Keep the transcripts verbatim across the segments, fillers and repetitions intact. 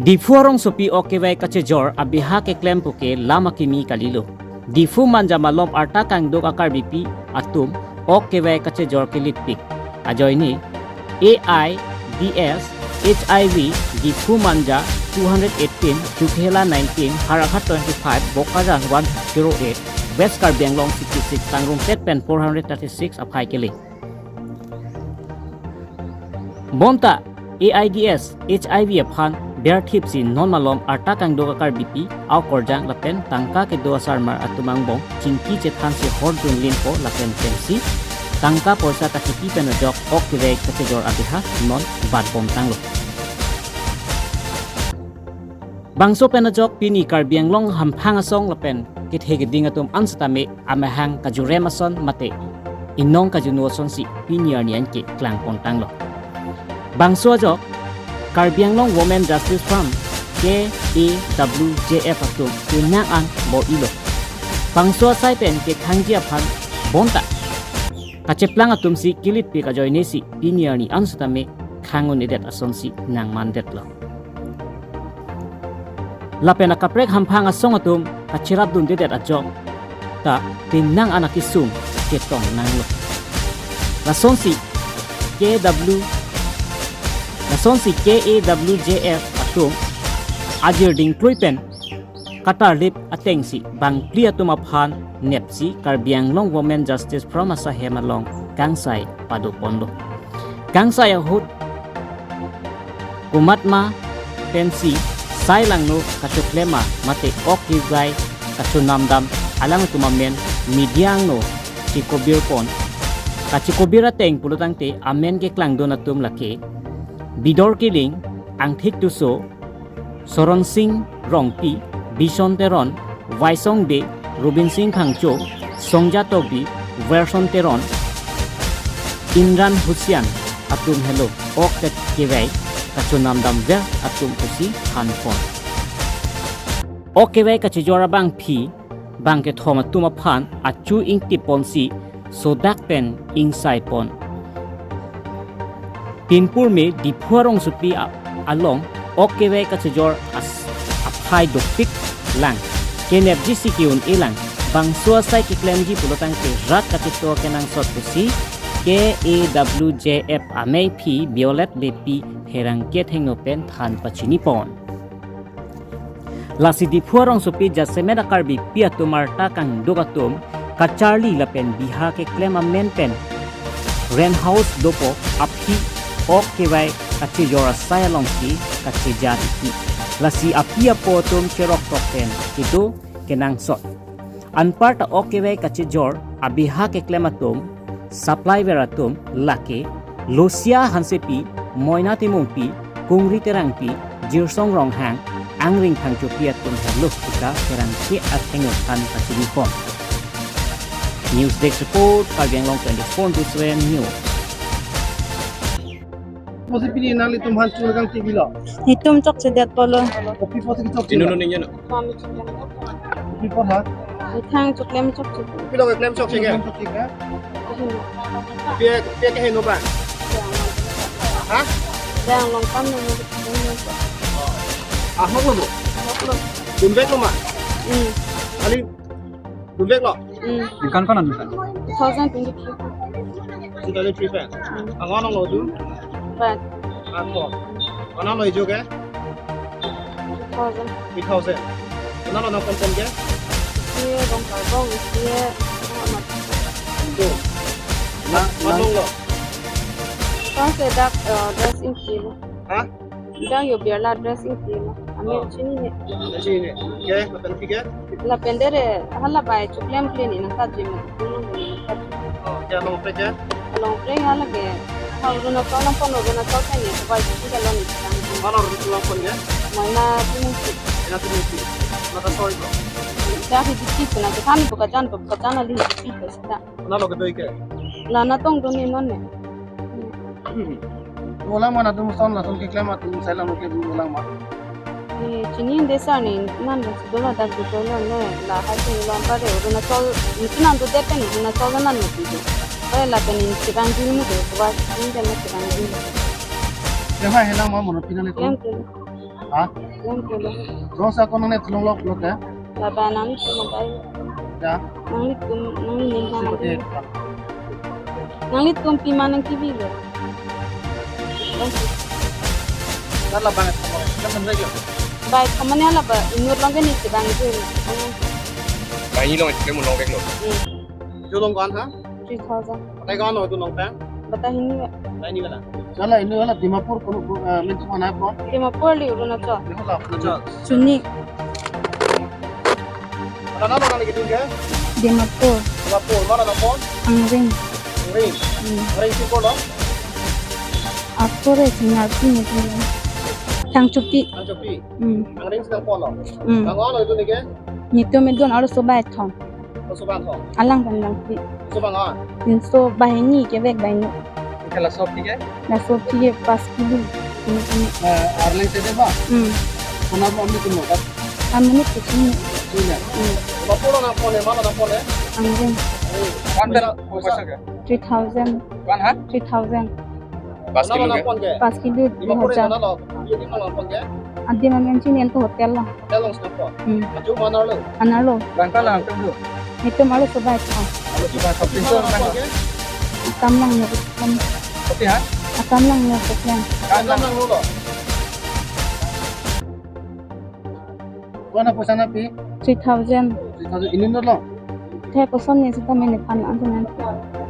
Diphu arongsopi ok kevai kachejor abeha keklem puke lam akimi kalilo. Diphu Manja malom arta kangduk a-Karbipi atum ok kevai kachejor kelitpik. Ajoine A I D S, H I V, Diphu Manja two hundred eighteen, Chokihola nineteen, Howraghat twenty-five, Bokajan one zero eight, West Karbi Anglong sixty-six, Tangrumtet pen four hundred thirty-six aphai kele. Bonta A I D S, H I V aphan berthipsi non malom arta kangduk a-Karbipi, aokorjang lapen tangka kedo asarmar atum angbong chingki chethansi hor junlinpo lapen pensi tangka poisa kachipi pen ajok ok kevai kachejor abeha non batbomtanglo. Bangso pen ajok pini Karbi Anglong hamphang asong lapen kethe keding atum an setame amahang kajurem ason mate inong kajunu asonsi pini arni anke klangpontanglo. Bangso ajok Karbi Anglong Women Justice Forum, K A W J F atum penang an bor-ilo. Bangso asai pen kethangji aphan bonta kacheplang atumsi kelitpik ajoinesi pini arni an setame khang un-edet asonsi nangmandetlo. Lapen akaprek hamphang asong atum kacherapdundedet ajok ta penang an akesung chetong nanglo. Lasonsi K W, lasonsi K A W J F atum ajir dingklui pen katarlip atengsi bangphli atum aphan nepsi Karbi Anglong Women Justice Forum asahem along kangsai padoponlo. Kangsai ahut komatma pensi sai langno kachoklem ma mate ok kevai kachonamdam alanglitum amen media angno chikobirpon. Kachikobir ateng pulotangte amen keklangdun atum lake Bidor Killing, Angthik Tisso, Soron Sing Rongpi, Bison Teron, Waisong Bey, Rubin Sing Phangcho, Songja Tokbi, Werson Teron, Imran Hussain atum helo ok kevai kachonamdamver atum pusi thanpon. Ok kevai kachejor abangpi bangkethom atum aphan achu ingtipponsi sodak pen ingsaipon. Pinpurme Diphu arongsopi a-, along ok kevai kachejor as-, aphai dopik lang, kenepjisi ke-un-e lang, bangso asai keklemji pulotangte rat kachito kenangsot pusi K A W J F ameiphi Violet Beypi pherangke athengno pen than pachinipon. Lasi Diphu arongsopi jasemet a-Karbipi atum arta kangduk atum kacharli lapen beha keklem amen pen rent house dopo aphi ok kevai kachejor asai alongsi kacheja titi. Lasi api apo atum cheroktok pen kedo kenangsot. Anparta ok kevai kachejor abeha keklem atum, supply ver atum lake Lucia Hansepi, Moina Timungpi, Kungri Terangpi, Jirsong Ronghang, Angring Phangchopi atum helo pu ta pherangke athengno than pachinipon. News Desk Report, Karbi Anglong twenty-four into seven News. Pusi pini nanglitum aphan churgang T V lo? Netum chokchedet pulo. Kopi pusi chokche? Inunu ninyo no. Kopi pu ha? Ithang choklem chokche. Kopi lo keklem chokche ke? Choklem chokche ke? Kaheno. Pia, pia kaheno bang? Dang. Ha? Dang, longpam no mo. Ahok lo mo? Ahok lo. Dunvek lo ma? Hmm. Ali dunvek lo? Hmm. Ningkan ko-an dunvek? Two thousand twenty-three. Two thousand three pen? Hmm. Angon lo tu? Pen. Ako. Angon lo ijo ke? Two thousand. Three thousand. Angon lo nang konkon ke? Isi Rongkarbong, isi Amat. Tu. Na, na, angon lo? Kosonsi dak, eh, dress ingti lo. Ha? Dang yo biar la dress ingti lo. Amen. Oh. Chinine. Chinine. Ke, lapen pike? Lapen dere, hala bai choklem kle ni nangkachim. Oh, ke along pre ke? Along pre hala ke. Ha, Arunachal along pon, Arunachal pen ni, bai chiklo ni. Mana Arunachal along pon ke? Moina Timungpi. Moina Timungpi. Mata sorry bro. Dak hi dikit na, ke than buka jan, buka jan ali dikit na sita. Anlo kedoi ke? La natong doni non ne. Olang ma, atum son lason keklem atum sai lang ke olang ma. Ni chinine sir, ni nang do dolo dak do dolo ne, lahai si lom pare Arunachal, ni nang do de pen Arunachal nang do do. Oi lapen ni chibang dun mu do, wa ni de na chibang dun. Ke ha helang ma mono pinang le tu. Yang tu. Ha? Jongsi ako nangne chelong lok lote. Laba nanglitum abai. Ya. Nanglitum, nangli ning ha nangli. Nanglitum pima nangkebilo. Lala bang, kamu kan nang lagi. Bai, kamu ni laba inut along ke ni sedang itu. Bai, ini along, kamu along kayak lo. Hmm. Jo along ko-an ha? Three thousand. Batai ko-an lo tu along ta? Batai hini ba. Batai hini ba la. Lala, ini lala Dimapur kono, eh, mintu mana ko? Dimapur li Arunachal. Ini lala Arunachal. Chuni. Mana nama nangli kedo ke? Dimapur. Dimapur. Mana nama? Angring. Angring. Hmm. Angring si kono? Ako re, Singarpi ni tu. Thangchopi. Thangchopi. Hmm. Angring si nangpo lo. Hmm. Nang ko-an lo tu ni ke? Netum edun arloso bangkethom. Arloso bangkethom. Alang kan bangpi. Arloso bang-an. Pinso banghini kevek banghini. Ikan laso aphi ke? Laso aphi ke pas kilo. Ini, ini. Eh, arleng sede ba? Hmm. Kona ba amni kuno kat? Amni kuching. Sini. Hmm. Bapu lo nangpon e, mana nangpon e? Angring. Angring. Kan pen poisa ke? Three thousand. Kan ha? Three thousand. Pas kilo ke? Pas kilo dua hajar. Dimapur e mana lo? Iya, di mana nangpon ke? Adi mamen chini ento hotel lo. Hotel along si nangpo. Hmm. Ajo mana lo? Anak lo. Bangka lang tum tu. Netum arloso bangkethom. Arloso bangkethom. Pinso mana nangpon ke? Akam lang ni kuching. Kopi ha? Akam lang ni kuching. Akam lang lo. Ko-an apoisa nangpi? Three thousand. Three thousand. Inut lo? Te koson ni sita mene pan antu nan.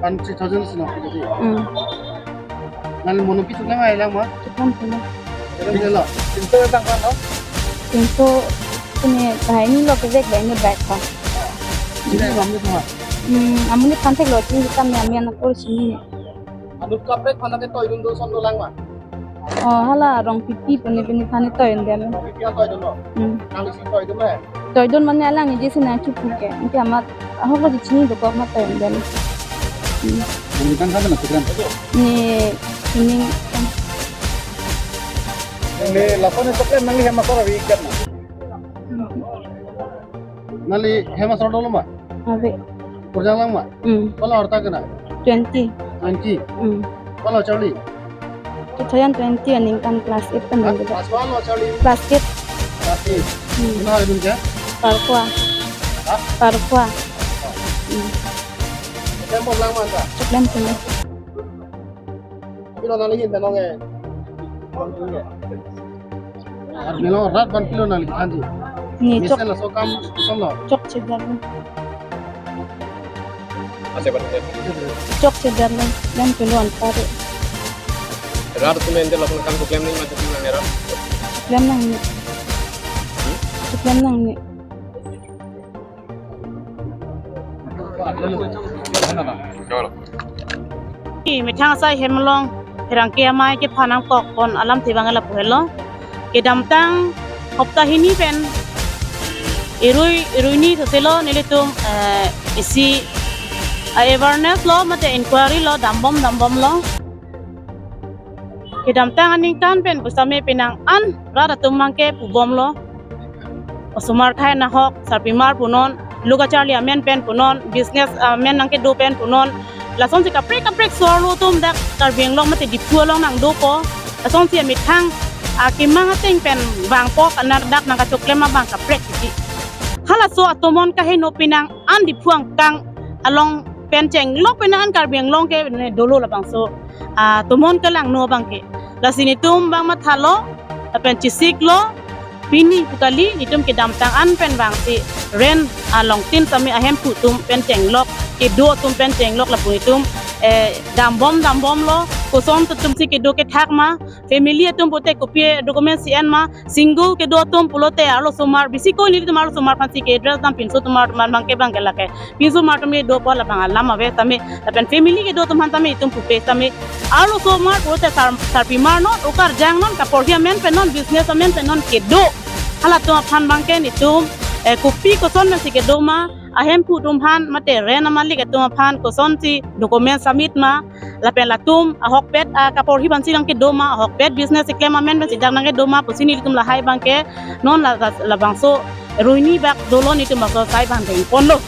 Pan three thousand si nangpi jadi. Hmm. Nangli mono pi choklem ai lang ma? Choklem pulo. Choklem pulo. Pinso bang ko-an lo? Pinso ini banghini lo kevek banghini bangkethom. Ini amni tu ma? Hmm, amni phan thek lo chini sita me ami anak ko chini. Anut kaprek aphan ke toidun do, son do lang ma? Oh, hala Rongpipi pini pini aphan toidun dam. Rongpipi aphan toidun lo? Hmm. Nangli si toidun lo? Toidun mane alang ni jesi nangchuphu ke. Anke amat ahok lo chini dokok amat toidun dam. Hmm. Nangli kan sama na program? Ni, ni. Nangli lapuson ni choklem nangli hem asor ave ik dam na? Nangli hem asor dolo ma? Ave. Kurjang lang ma? Hmm. Kola arta kena? Twenty. Twenty. Hmm. Kola charli? Two thousand twenty aningkan class eight kan. Ha? Class one lo charli? Class eight. Class eight. Hmm. Kona hai dun ke? Parkwa. Ha? Parkwa. Hmm. Choklem bom lang ma ta? Choklem pulo. Pilo nangli hin penong e? Ar melo rat ban pilo nangli thanji? Ni chok. Mesen laso akam koson lo? Chokche ber lo. Ase bat ya. Chokche ber lo. Yang pilo anpar. Rat atum ente laso akam choklem nangji ma choklem nangne rat? Choklem nangne. Hmm? Choklem nangne. Cholo. Methang asai hem along pherangke amei kephan nangkok pon alamthe abang lapu helo. Kedamtang hopta hini pen irui, irui ni soselo nelitum, eh, isi, eh, awareness lo mate inquiry lo dambom dambom lo. Kedamtang aningkan pen pusitame penang an rat atum abangke pubom lo. Osomar thai nahok, sarpimar punon, lo kacharli amen pen punon, business amen nangkedo pen punon. Lasonsi kaprek kaprek so-arlo atum dak Karbi Anglong mate Diphu along nangdopo. Lasonsi amethang akemang ateng pen vangpo, kanar dak nangkachoklem abang kaprek titi. Halaso atomon kaheno penang an Diphu angkang along pen chenglok penang an Karbi Anglong ke ne dolo labangso, ah, atomon kelangno abangke. Lasi netum abang mathalo, lapen chesiklo, pini pu kali, netum kedamtang an pen vangsi rent along tin sami ahemphu atum pen chenglok, kedo atum pen chenglok lapu netum, eh, dambom dambom lo, koson atumsi kedo kethak ma, family atum pute kopi document si en ma, single kedo atum pulote arlosomar, bisi ko nelitum arlosomar aphansi ke address dam, pinso atum abangke abangke lake. Pinsomar atum kedo apot labang alam ave tame, lapen family kedo atum aphan tame itum pupe tame. Arlosomar pulote sar, sarpimar non, okarjang non, kaporhi amen pen non, business amen pen non kedo. Halatum aphan abangke netum, eh, kopi koson pensi kedo ma, ahemphu atum aphan mate rent amalik atum aphan kosonsi document submit ma, lapen latum ahokpet, ah, kaporhi aphansi nangkedo ma, ahokpet business keklem amen pensi dak nangkedo ma pusi nelitum lahai abangke non la, la, labangso rohini bak dolo netum bangso asai abang dengponlo.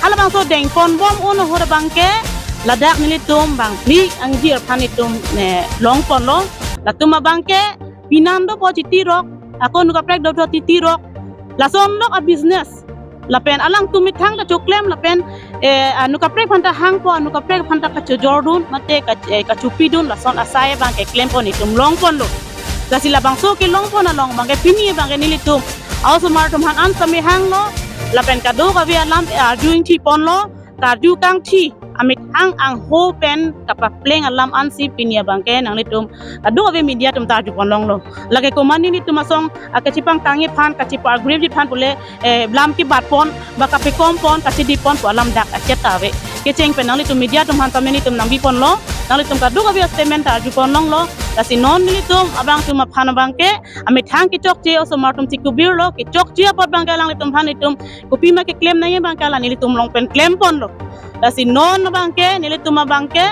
Halabangso dengponbom un ahut abangke ladak nelitum bangphli angjir aphan netum ne longponlo. Latum abangke pinan dopo chitirok, ako nu kaprek do do titi rok. Lason lok a business. Lapen alangtum methang kachoklem lapen, eh, anu kaprek aphanta hangpo, anu kaprek aphanta kachojordun, mate kach-, eh, kachopidun, lason asai abangke klempo, netum longponlo. Lasi labangso kelongpon along abangke pini abangke nelitum a-osomar atum aphan an sami hanglo, lapen kadokave alam, eh, arju ingthiponlo, karju kangthi, amethang angho pen kapapleng alam ansi pini abangke nanglitum kadokave media atum ta arjupon longlo. Lake komatne nelitum asong, ah, kachepangtangji aphan, kachepa-agriji aphan pule, eh, lam kebatpon, ba kapekompon, kachedipon pu alam dak achet ta ave. Kecheng pen nanglitum media atum aphan tame nelitum nangbiponlo, nanglitum kadokave statement ta arjupon longlo. Lasi non nelitum abangtum aphan abangke, amethang kechokche, osomar atum chikubirlo, kechokche apot abangke alanglitum aphan itum kopima keklem nangji abangke la nelitum along pen klemponlo. Lasi non abangke, nelitum abangke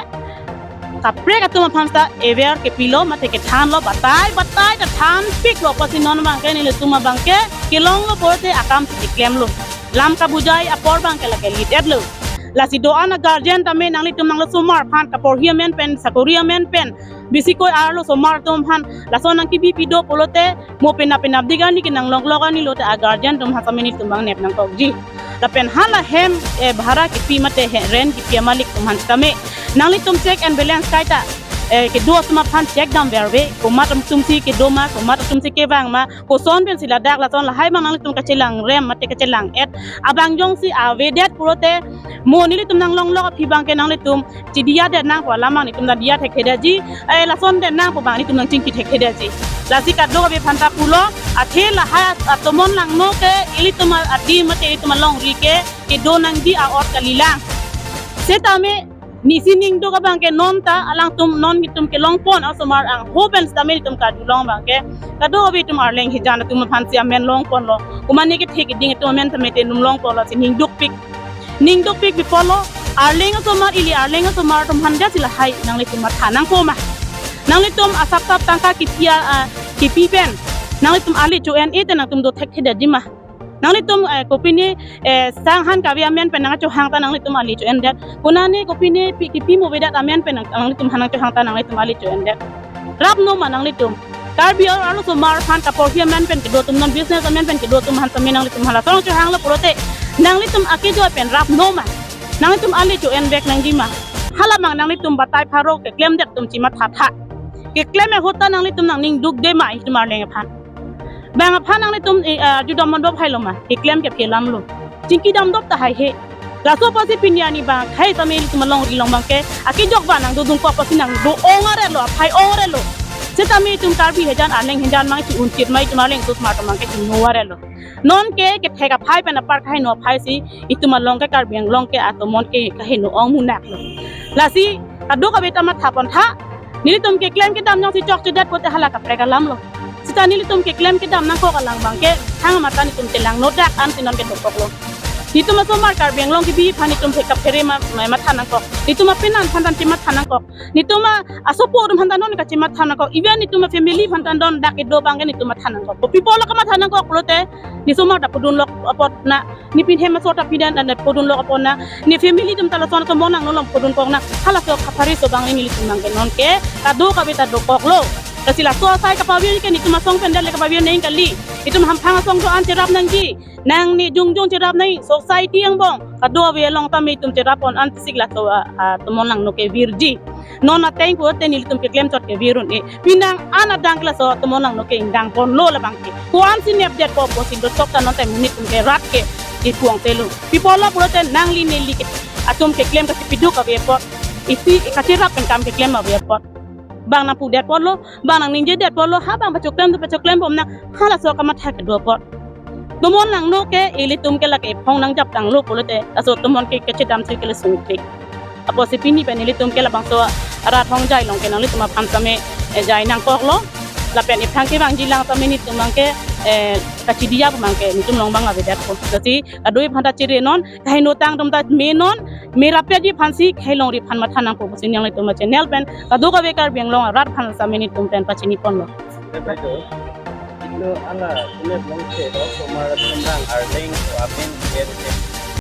kaprek atum aphan ta aware kepilo, mate kethanlo, batai batai ta thanpiklo, apotsi non abangke nelitum abangke kelonglo pulote akam si klemlo. Lam kabujai apor abangke lake lit-etlo. Lasi do-an a-guardian tame nanglitum nanglo osomar aphan kaporhi amen pen, sakori amen pen, bisikoi arlo osomar atum aphan lason nangkebi pido pulote, mo penap penapdik arni ke nanglonglok arni lote a-guardian atum aphan tame nelitum abang nep nangkokji. Lapen hala hem, eh, bhara kepi mate he-, rent kepi amalik atum aphan tame nanglitum check and balance kaita, eh, kedo atum aphan check dam verve, komat atumsi kedo ma, komat atumsi kevang ma, koson pensi ladak lason lahai abang nanglitum kachelang rem mate kachelang-et abang jongsi avedet pulote, mo nelitum nanglonglok aphi abangke nanglitum chidiyadet nangpo, alam abang nelitum ta diya thekthedetji, eh, lason det nangpo abang nelitum nangchingki thekthedetji. Lasi kadokave aphanta pulo, athe lahai atomon langno ke ilitum a-, adim mate ilitum alongri ke kedo nangji a-ot kalilang. Setame nesi ningduk abangke non ta alangtum non itum kelongpon a-osomar angho pen setame itum karjulong abangke kadokave itum Arleng Hijan atum aphansi amen longponlo. Komatne kethe keding atum amen tame te num longponlo, si ningdukpik. Ningdukpik biponlo, Arleng osomar, ili Arleng osomar atum aphan det si lahai nanglitum matha nangpo ma. Nanglitum asap sap tangka kepi a, ah, kepi pen nanglitum ali cho-en-e te nangtum do thekthedetji ma. Nanglitum, eh, kopine, eh, sang han kave amen pen nangchohang ta nanglitum ali cho-endet. Konane kopine pi, kepi mo avedet amen pen nang, nanglitum han nangchohang ta nanglitum ali cho-endet. Rapno ma nanglitum? Karbi arlo osomar aphan kaporhi amen pen kedo atum, non business amen pen kedo atum aphan tame nanglitum hala song chohanglo pulote, nanglitum akejo pen rapno ma? Nanglitum ali cho-en vek nangji ma? Hala abang nanglitum batai pharo keklemdet atum chimathatha. Keklem ahut ta nanglitum nangning dukde ma itum Arleng aphan? Bang aphan nanglitum, eh, ah, judam mandop hailo ma? Keklem kephe alamlo. Chingki damdop ta haihe. Laso apotsi pini arni abang hai tame itum alongri along abangke akejok abang nangdodun kok apotsi nangdo-ong arelo, aphai-ong arelo. Setame itum Karbi Hijan, Arleng Hijan mang si unchit ma itum Arleng osomar atum abangke chingno arelo. Non ke kethek aphai pen apar kaheno aphai si itum along ke Karbi Anglong ke atomon ke kaheno ong munaklo. Lasi kadokave ta mathapontha. Nelitum keklem kedam jongsi chokchedet pulote hala kaprek alamlo. Seta nelitum keklem kedam nangkok alang abangke thang matan itum chelangno dak ansi non ke dokoklo. Netum asomar Karbi Anglong kebi aphan netum phe kaphere ma, ma, matha nangkok. Netum apenan aphan tame matha nangkok. Netum a, asopo atum aphan ta non kachematha nangkok. Even netum a-family aphan ta non dak kedo abangke netum matha nangkok. Kopi pulo kamatha nangkok pulote, ne osomar ta pudunlok apot na, ne pinhem aso ta pidan dan pudunlok apot na, ne family atum ta lason atomon langno along pudun kok na, halaso kaphere so abang nelitum abangke non ke kadokave ta dokoklo. Lasi laso asai kapavir ke netum asong pen det le kapavir neng kali. Itum hamphang asong do-an cherap nangji. Nangne jongjong cherap nai, society angbong kadokave along tame itum cherap pon an pisik laso a, a, atomon langno ke virji. Non ateng pulote nelitum keklem chot ke vir un-e. Pinang an adang ke laso atomon langno ke ingdang ponlo labangke. Ko-ansi nepdetpo pusi dochok ta non tame nelitum ke rat ke iphuang telo. Pi pulo pulote nangli neli ke atum keklem kachipiduk ave apot. Isi kacherap pen kam keklem ave apot. Bang nangpudetpo lo, bang nangningjedet pulo, ha bang pachoklem do pachoklem bom nang, halaso kamatha kedo apot. Atomon langno ke ilitum ke lake iphong nangjap tanglo pulote, laso atomon ke kachedam si ke le sungpik. Apotsi pini pen ilitum ke labangso arat hongjai along ke nanglitum aphan tame, eh, jai nangkoklo. Lapen iphan kevangji lang tame netum abangke, eh, kachidiya abangke netum along abang avedetpo. Lasi kadokave aphanta chere non, kaheno tang atum ta me non, me rapetji aphansi, kahai longri aphan matha nangpo pusi nanglitum a-channel pen kadokave Karbi Anglong arat aphan tame netum pen pachini ponlo. Ito, hala, kune bangke do osomar atum abang Arleng amen yen ke.